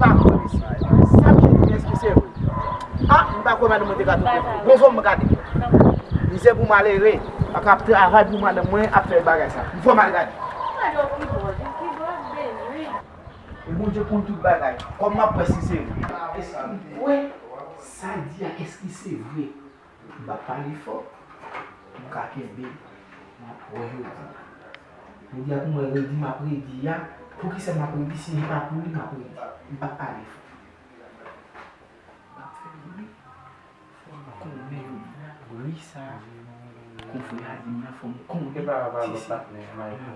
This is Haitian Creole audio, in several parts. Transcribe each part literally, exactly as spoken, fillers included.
Pa kwè, mesye. Sa m di, èske se vre? Ah, m pa kwè madanm mwen te ka twonpe m. Bon, fò m gade. Mizè pou malere, pa ka ap travay pou madanm mwen, ap fè bagay sa. Fò m al gade. E Bondye konn tout bagay. Kòm m ap wè si se vre. Èske m kwè sa l di a, èske se vre? M p ap pale fò. M ka kenbe. M ap wè jodi. Jodi a pou mwen redi, m ap redi a. Poukisa m ap redi si se pa pou li m ap redi? M p ap pale fò. M ap fè bri. Fò m konnen jodi a, bri sa. Konfrè a di m nan, fò m konnen. Se pa pa lòt patnè, Mike.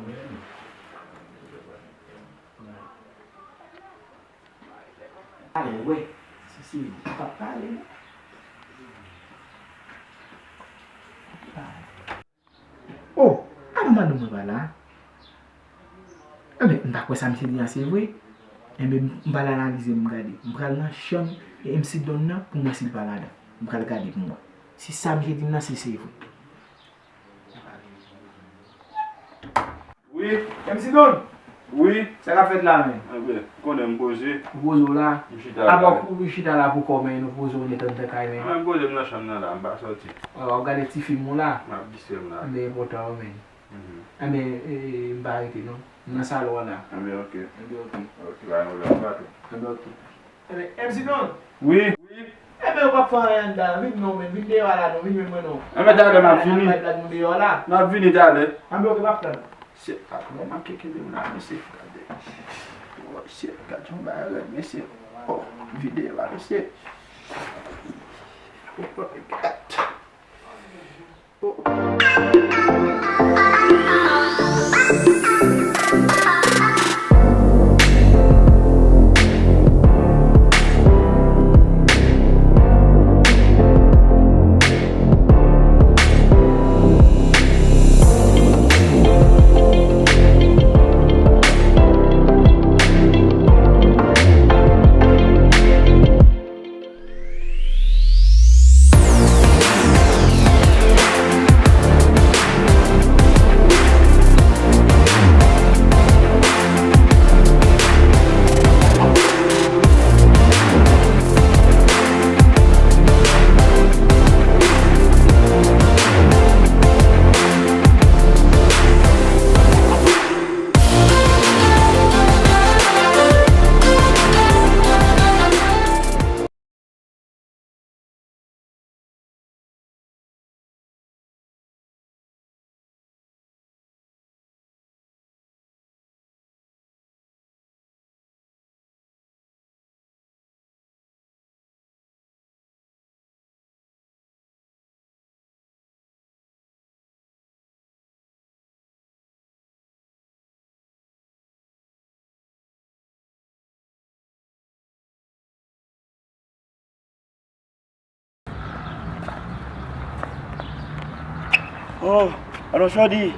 Ale wè, si se li, m p ap pale non. Oh, a bon madanm mwen pa la? Enben, m pa kwè sa misye di a se vre. Enben, m pral analize, m gade. M pral nan chanm M C Don nan pou m wè si l pa ladan. M pral gade pou m wè. Si sa misye di m nan, si se vre. Wi. M C Don. Wi. Sa k ap fèt la menm? Enben, ou konnen m poze. Ou poze w la? M chita la. Apa ou chita la pou kò men, nou poze w nèt anndan kay men. Mwen poze m nan chanm nan la, m pa sòti. W ap gade ti fim ou la? M ap distrè m la. Enben, enpòtan wi men. Enben, e, m pa rete non. M nan salon an la. Enben, ok. Enben, ok. Ok, pa gen pwoblèm, m pa tou. Enben, ok. Enben, M C Don. Wi. Wi. Enben, ou p ap fè anyen anndan, vin non, men, vin deyò a la non, vin jwenn mwen non. Enben, talè m ap vini. Al bay blag nou deyò a la. M ap vini talè. Enben, ok, m ap tann. Shit, ak mwen manke kenbe m la, mesye. Gade. Oh, shit, gade yon bagay rèd, mesye. Oh, vide la, mesye. Oh my God. Oh, alò Shorty,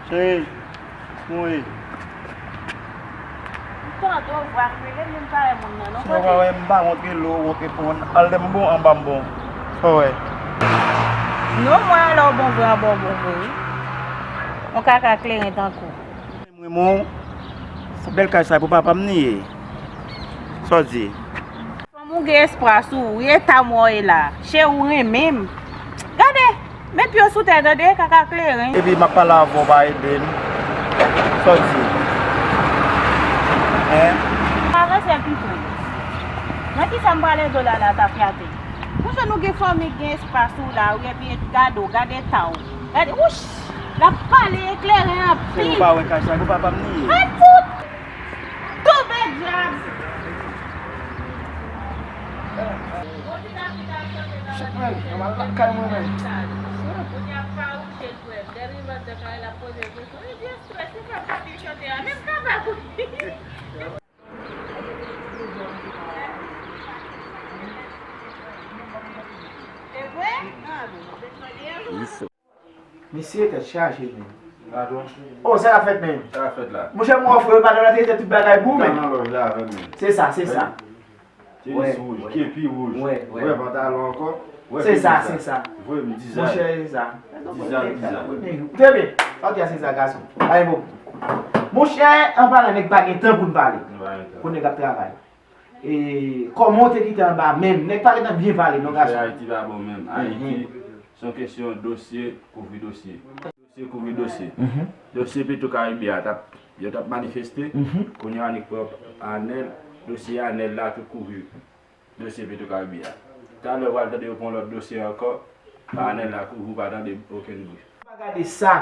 cheri, kòman w ye? M tande w vwa rele m, men m pa wè moun nan non. Kote? Si w pa wè m, m pa wont rele w, wont reponn. Al lè m bon, anba m bon. Sa w wè? Non, mwen alò bon vre, anba w bon vre, wi. Yon kaka kleren tankou w. Mwen, mwen, se bèl kay sa pou papa m li ye. Sa w di? Fanm ou gen espwa sou ou, eta m wè w ye la. Cheri ou renmen m. Gade, met pye w sou tè, tande, kaka kleren. Epi m ap pale avè w, pa ede m. Sa w di? Hein? Avanse pito. Nan kisa m pral ede w la, la, tafyate? Monchè, nou gen fanmi k gen espwa sou ou la, wi, epi gade w, gade eta w. Gade, wouch! L ap pale eklere anpil. Ou pa wè kay sa, pou papa m li ye. Al fout! Tonbe dyab! Shit, man, anba lakay mwen, man. Mesye, tèt chaje, men. Oh, sa k ap fèt, men? Sa k ap fèt la? Monchè, m wè frè, madanm nan te tèt tout bagay pou ou, men. Nan lòj la avè m, men. Se sa, se sa. Chemise wouj, kepi wouj. Wè, wè. Wè pantalon ankò. Wè kepi sa. Se sa, se sa. Vre m dizay. Monchè, se sa. Dizay, dizay. Trè byen. Ok, se sa, gason. Ay, bon. Monchè, an palan, nèg pa gen tan pou n pale. Nou pa gen tan. Pou nèg ap travay. E kòman w te kite anba menm? Nèg pa gentan byen pale non, gason. Ayiti pa bon menm. Ayiti, se yon kesyon dosye kouvri dosye. Dosye kouvri dosye. Dosye Petro Caribe a t ap, yo t ap manifeste. Kounye a, nèg pran Anèl, dosye Anèl la tou kouvri. Dosye Petro Caribe a. Talè w pral tande yo pran lòt dosye ankò, pa Anèl la kouvri, ou pa tande okenn bri. Pa gade sa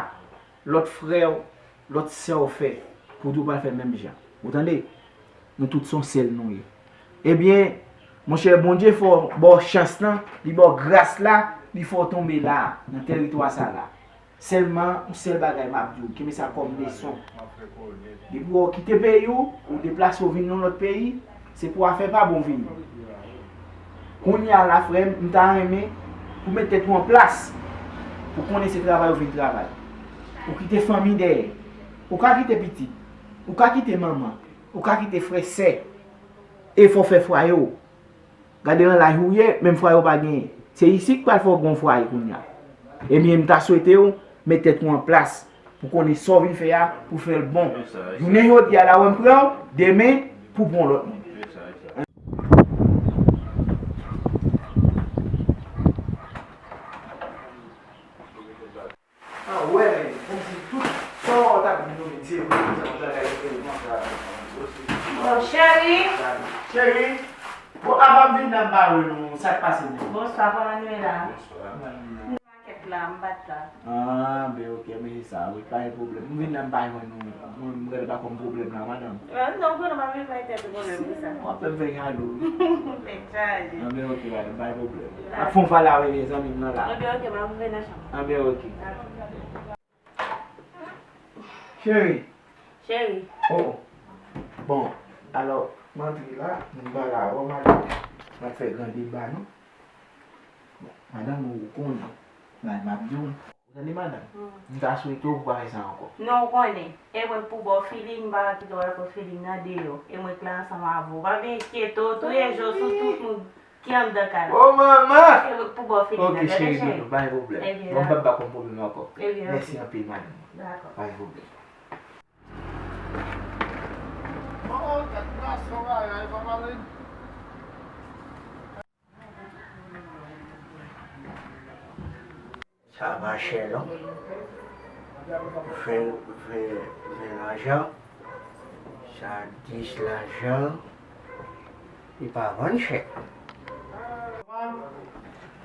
lòt frè w, lòt sè w fè, pou di w pral fè menm jan. Ou tande? Nou tout se yon sèl nou ye. Ebyen, monchè, Bondye fè w, ba w chans lan, li ba w gras la, li fè w tonbe la, nan tèritwa sa la. Sèlman, yon sèl bagay m ap di w, kenbe sa kòm leson. Depi w kite peyi w, ou deplase w vin nan lòt peyi, se pou afè pa bon vini. Kounye a la, frè m, m ta renmen pou w met tèt ou an plas, pou konnen se travay ou vin travay. Ou kite fanmi dèyè. Ou ka kite pitit. Ou ka kite manman. Ou ka kite frè, sè. E fò w fè fwaye w. Gade nan laj ou ye, menm fwaye w pa genyen. Se isit k pral fè w gen yon fwaye kounye a. Ebyen, m ta swete w met tèt ou an plas pou konnen sa w vin fè a, pou fè l bon. Jounen jodi a la, wè m pran w, demen, pou pran lòt moun. Ah, wè, men, kòmsi tout sa w t ap di nou, men se vre, se yon bagay ki telman grav. Bon, cheri. Cheri, bon, apa m vin nan m pa wè nou, sa k pase menm? Bonswa, kòman nou ye la? Bonswa. M nan makèt la, m pa t la. Ah, ben ok, men se sa, wi, pa gen pwoblèm. M vin nan m pa jwenn nou, mwen, m wè l pa kòm pwoblèm la, madanm. Ah, non, konnen m ap vin bay tèt ou pwoblèm pou sa. W ap fè m fè jalou, wi. Tèt chaje. Anben, ok, madanm, pa gen pwoblèm. M ap fè yon pale avèk mezanmi m nan la. Anben, ok, m ap rive nan chanm. Anben, ok. Dakò. Cheri. Cheri. Oh. Bon, alò, m antre la, m pale avè w, madanm. M ap fè gran deba, non? Bon, madanm, ou konnen, bagay m ap di w. Ou tande, madanm? M ta swete w pa fè sa ankò. Non, ou konnen. E mwen k pou ba w feeling, m pa ka kite w al pran feeling nan deyò. E mwen k la ansanm avè w. Pa vin enkyete w, toulejou sou tout moun ki anndan kay la. Oh, manman! E mwen k pou ba w feeling nan, tande, cheri? Ok, cheri, doudou, pa gen pwoblèm. Bon, m p ap ba w pwoblèm ankò. Mèsi anpil, madanm. Dakò. Pa gen pwoblèm. Oh, tèt gason bagay, pa pale. Sa pa chè non. Ven, ven, ven lajan. Sa dis lajan. Li pa vann chè.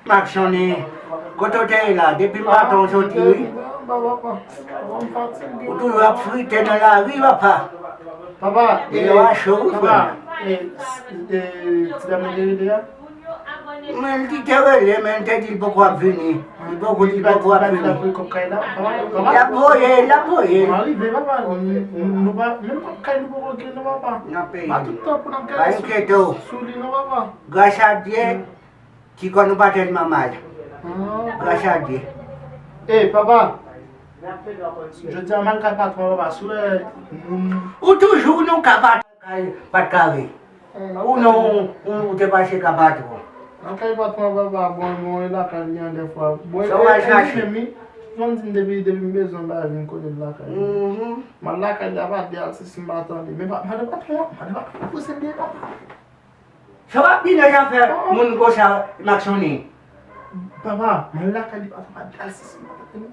Maksonnen, kote w te ye la? Depi maten w soti, wi. Ou toujou ap frite nan lari, papa. Papa, e, yo a cho, wi, frè m. E, e, ti dam nan te rele a? Men, li te rele, men, te di l poko ap vini. Li poko, li poko ap vini. L ap voye, l ap voye. Nan peyi nou. Pa enkyete w. Gras a Dye, ti kò nou pa tèlman mal. Gras a Dye. E, papa, jodi a m al kay patwon an, papa, si w wè moun. Ou toujou nan kay patwon an, kay pa t kare. Ou non, ou, ou te pase kay patwon an. Nan kay patwon an, papa, bon, bon, e lakay li an dèfwa. Bon, sa w al chache? Li menm, wi, konn di m depi, depi m bezwen bagay, vin kote l lakay. M al lakay li, apa de al sesi m pa tande. Men pa, mande patwon an, mande patwon an pouse m deyò, papa. Sa w ap di nan zafè moun konsa, Maksonnen? Papa, mwen lakay li, papa, pa di al sesi, papa, tande.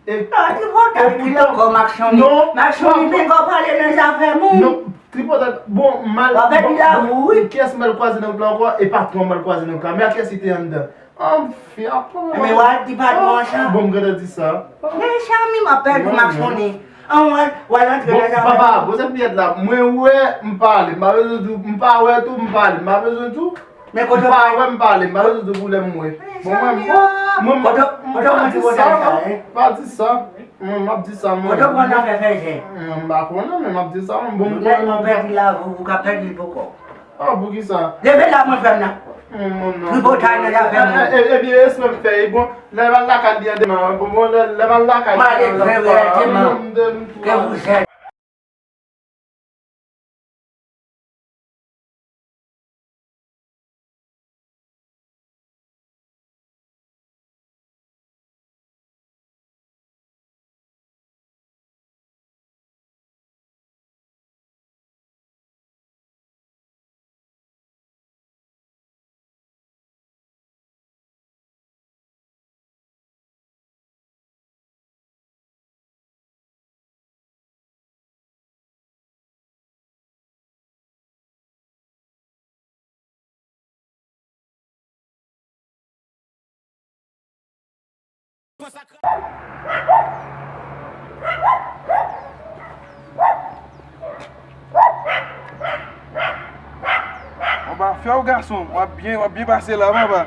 E, ah, tripotay, ki ankò, Maksonnen? Non, Maksonnen, papa, te gen w pale nan zafè moun. Non, tripotay, bon, mal, w ap pèdi lavi w, wi. Kiyès m pral kwaze nan wout la ankò? E patwon m pral kwaze nan wout la. Men a kiyès li te anndan? Anfen, apa. Men w al di patwon an sa. Bon, m gentan di sa. Men Chami, m ap pèdi w, Maksonnen. An, w al, w al antre nan zafè. Bon, papa, poze pyèt la. Mwen wè, m pale. M pa bezwen di w, m pa wè tou, m pale. M pa bezwen di w. Men kote w pa wè, m pale. M pa bezwen di w koulè m wè. Bon, mwen, mwen, mwen, kote, kote w mwen di sa, non? Pa di sa. Mwen, m ap di sa, mwen. Kote w pran nan fè fè zen? Mwen, m pa konnen, men m ap di sa, mwen. Bon, mwen, mwen pèdi lavi w, ou ka pèdi l pou kò. Ah, poukisa? Leve la, mwen, frè m nan. Tripotay nan zafè moun. E, e, ebyen, espè m fè, e bon, lè m al lakay li an demen, bon, bon, lè, lè m al lakay li an demen, ke vous êtes. Anba, fè w gason, w ap byen, w ap byen pase la, anba.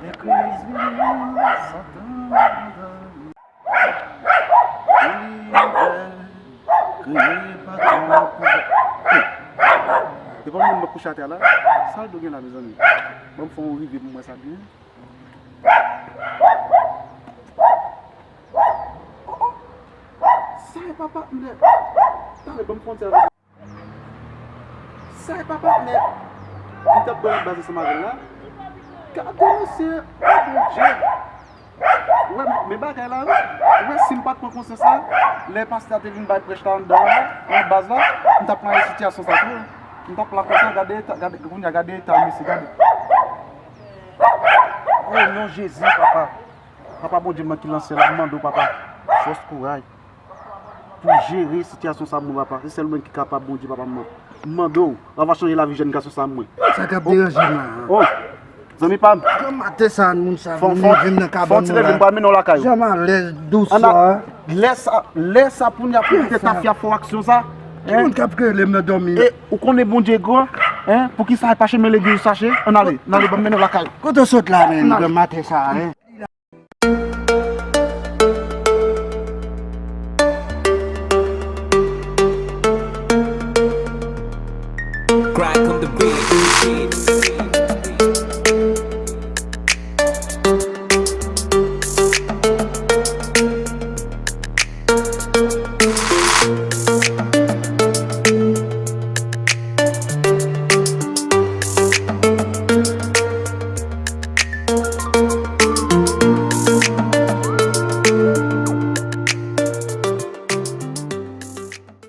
Legliz vini, Satan andòmi. Olivè, kriye patwon pou... Hey! Depi moun nan kouche atè la, sa l do gen la, mezanmi? Ban m fè yon rive pou m wè sa byen. Oh, oh. Sa e papa, mwen. Talè, ban m fè yon ti avè... Sa e papa, men li t ap dòmi baz ansanm avè l la. Gade mesye, o Bondye. Ou wè, men bagay la, wi. Ou wè, si m pa t pran konsyans la, lè pastè a te vin bay prèch la anndan an, nan baz la, m t ap nan sitiyasyon sa tou. M t ap la konsa, gade eta, gade, kounye a, gade eta mesye, gade. O non Jezi, papa. Papa Bondye, mwen ki nan syèl la, m mande w, papa, fòs, kouraj pou jere sitiyasyon sa, mwen, papa. Se sèl ou menm ki kapab, Bondye, papa, mwen. M mande w, papa, chanje lavi jèn gason sa, mwen. Sa k ap deranje m la? Oh, zanmi pa m. Jan maten sa, moun sa vin leve m nan kabann mwen la. Fò ti leve m pral mennen w lakay ou. Jan m alèz, dous sa. Lè sa, lè sa pou n ap kite tafya fè w aksyon sa. Ki moun k ap rele m nan dòmi? E ou konnen Bondye gran, hein? Poukisa e pa chemen legliz ou chache? Ann ale, ann ale, ban m mennen w lakay ou. Kote w sot la, menm, jan maten sa, hein? Crack on the beat.